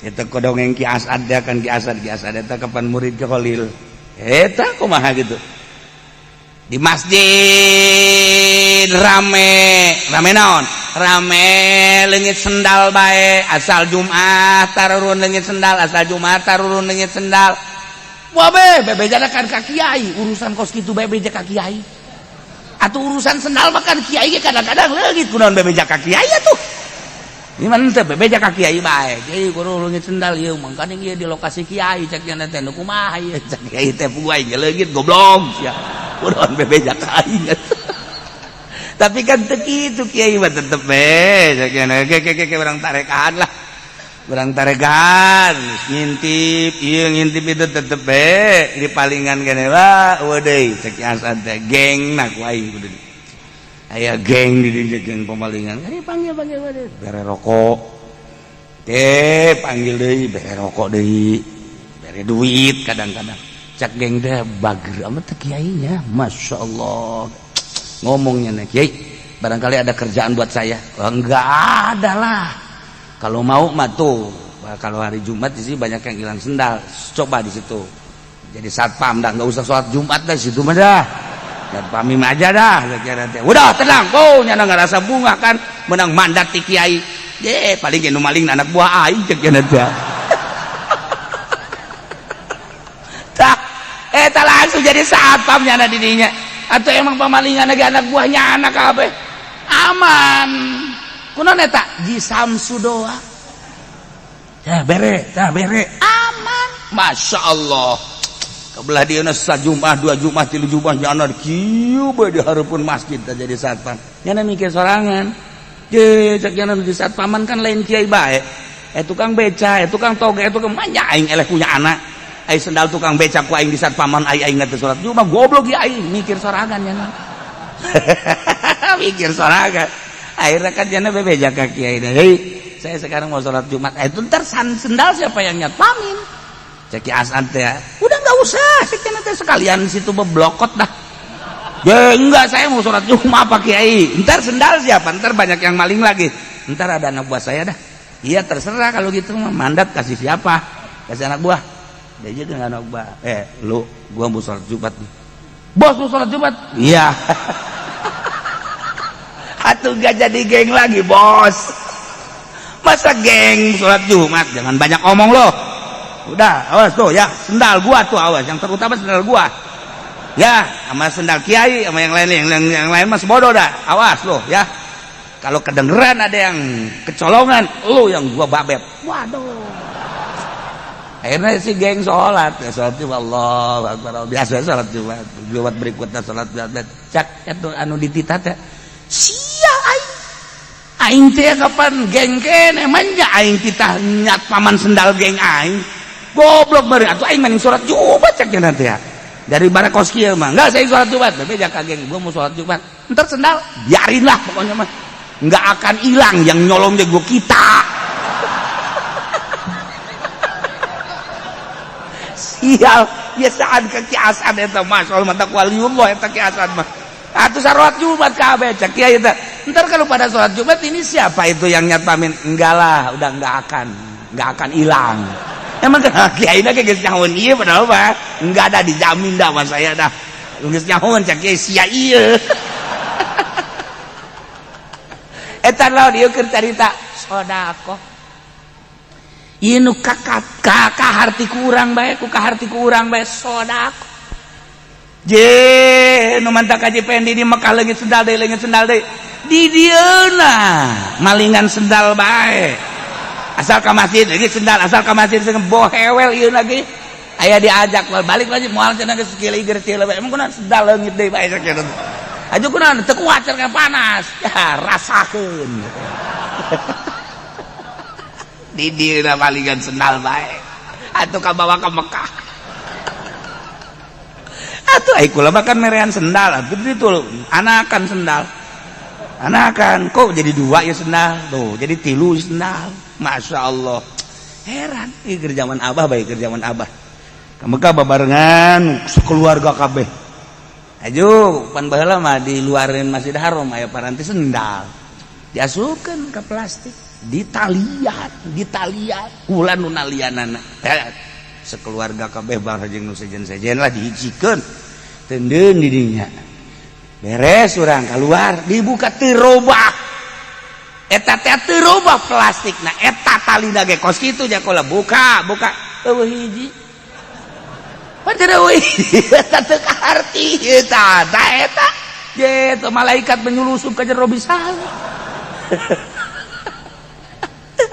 Eta kodongeng Ki Asad ya kan, Ki Asad, Ki Asad eta kapan murid ke Khalil eta kumaha gitu. Di masjid rame rame naon, rame leungit sendal bae, asal Jumat tarurun leungit sendal, asal Jumat tarurun leungit sendal. Wah be, bebejana kan ka kiai, urusan kos kitu bebeja ka kiai. Atuh urusan sendal mah kan kiai ge kadang-kadang leungit, kunaon bebeja ka kiai atuh. Ini mah teu bebeja ka kiai bae. Kiai kudu leungit sendal ieu, mangkaning ieu di lokasi kiai cek nya teh nu kumaha ieu cek kiai teh puguh aing leungit goblok sia. Kunaon bebeja ka aing. Tapi kan teu kitu, kiai mah tetep be cek nya ke ke ke urang tarekan lah. Urang tarekan ngintip ieu ngintip itu tetep be di palingan kene lah eueuh deui cek Asad teh geng na ku aing kudu. Aya geng di dieu, geng pemalingan. Kari panggil panggil panggil bere rokok. Teh panggil deui bere rokok deui. Bere duit kadang-kadang. Cak geng teh bager amat teh kiainya. Masya Allah. Ngomongnya nih, kiai, barangkali ada kerjaan buat saya. Oh, enggak ada lah. Kalau mau mah tuh, kalau hari Jumat di sini banyak yang hilang sendal. Coba di situ. Jadi satpam dah, nggak usah sholat Jumat dah situ mah dah. Satpam aja dah. Udah tenang, oh nyana ngerasa bunga kan menang mandat ti kiai. Ye, paling nu maling anak buah aing cek nya teh. Tak, eta langsung jadi satpam nyana di dinya. Atau emang pemalingan lagi anak buahnya anak kabeh. Aman. Kunaon eta? Ji Samsu doa. Ya bere, tah bere. Aman. Masya Allah. Kebelah dia sajumat, dua Jumat, tilu Jumat nyana kieu bae di hareupeun masjid teh jadi satpam. Nyana mikir sorangan. Je cek nyana di satpaman kan lain kiai bae. Tukang beca, tukang toge, tukang manya aing eleh punya anak. Ai sendal tukang beca ku aing di satpaman ai aing teh salat Jumat goblok ya aing mikir sorangan nyana. Mikir sorangan. Akhirnya kan nyana bebeja ka kiai. Hei, saya sekarang mau sholat Jumat. Itu ntar sendal siapa yang nyatpamin? Cek Asad teh. Udah nggak usah, cek teh sekalian situ beblokot dah. Ya enggak, saya mau sholat Jumat Pak Kiai. Ntar sendal siapa? Ntar banyak yang maling lagi. Ntar ada anak buah saya dah. Iya terserah kalau gitu mah mandat kasih siapa? Kasih anak buah. Dia juga nggak anak buah. Lu, gua mau sholat Jumat nih. Bos mau sholat Jumat? Iya. Atuh gak jadi geng lagi bos. Masa geng sholat Jumat? Jangan banyak omong loh. Udah, awas tuh ya, sendal gua tuh awas. Yang terutama sendal gua. Ya, sama sendal kiai, sama yang lain, yang lain mas bodoh dah. Awas loh ya. Kalau kedengeran ada yang kecolongan, lu yang gua babet. Waduh. Akhirnya si geng sholat, ya sholat Jumat, Allah Akbar. Biasa sholat Jumat. Jumat berikutnya sholat Jumat. Cak itu anu dititah teh. Sia aing. Aing teh kapan geng kene manja aing titah nyat paman sendal geng aing. Goblok bari atuh aing maning sholat Jumat cak nanti ya. Dari barakos kieu mah enggak saya sholat Jumat, tapi jaka geng gua mau sholat Jumat. Ntar sendal biarin lah pokoknya mah. Enggak akan hilang yang nyolong gua kita. Sial, ya saat ke Ki Asad eta masyaallah mata waliullah eta Ki Asad mah. Atuh salat Jumat kabeh cek kiai eta. Ntar kalau pada sholat Jumat ini siapa itu yang nyatpamin? Enggak lah, udah enggak akan hilang. Emang kiai na geus nyahoan ieu padahal mah enggak ada dijamin dah sama saya dah. Geus nyahoan cek kiai sia ieu. Eta lawan ieu keur carita sedekah. Ieu nu kaharti ku urang bae, ku kaharti ku urang bae sedekah. Je nu mantak Haji Pendi di Mekah leungit sendal deui, leungit sendal deui. Di dieuna malingan sendal bae. Asal ka masjid leungit sendal, asal ka masjid bohewel ieu lagi. Aya diajak balik lagi moal cenah geus kieu ieu kieu bae. Emang kunaon sendal leungit deui bae sakieu. Aju kunaon teu kuat cenah panas. Ya rasakeun. Di dieuna malingan sendal bae. Atuh kabawa ka Mekah. Atuh ai kula mah kan merean sendal, atuh itu anakan sendal. Anakan kok jadi dua ya sendal tuh, jadi tilu sendal. Masya Allah. Heran, ieu keur zaman abah bae, keur zaman abah. Ka Mekah babarengan sekeluarga kabeh. Aju pan baheula mah di luareun Masjid Haram aya paranti sendal. Diasupkeun ka plastik, Ditalian, ditalian kula nu nalianana. Eh, sekeluarga kabeh bangsa jeung nu sejen-sejen lah dihijikeun tendeun di dinya. Beres, urang keluar, dibuka, teu robah eta teh, teu robah plastik. Nah, eta talina ge kos kitu nya. Kula buka buka, euweuh hiji. Pan euweuh, eta teu kaharti eta. Tah, eta gitu malaikat menyulusup ka jero bisa.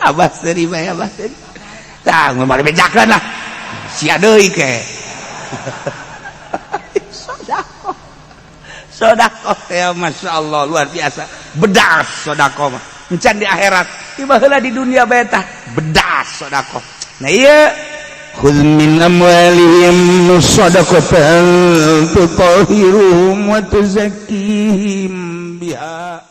Abah seri bae, abah seri. Tah, mun bari bejakeun lah. Sia deui ke. Sedekah. Sedekah teh Masya Allah luar biasa. Bedas sedekah mah. Encan di akhirat, tiba heula di dunia bae tah bedas sedekah. Nah, ieu خذ من أموالهم صدقة تطهرهم وتزكيهم بها.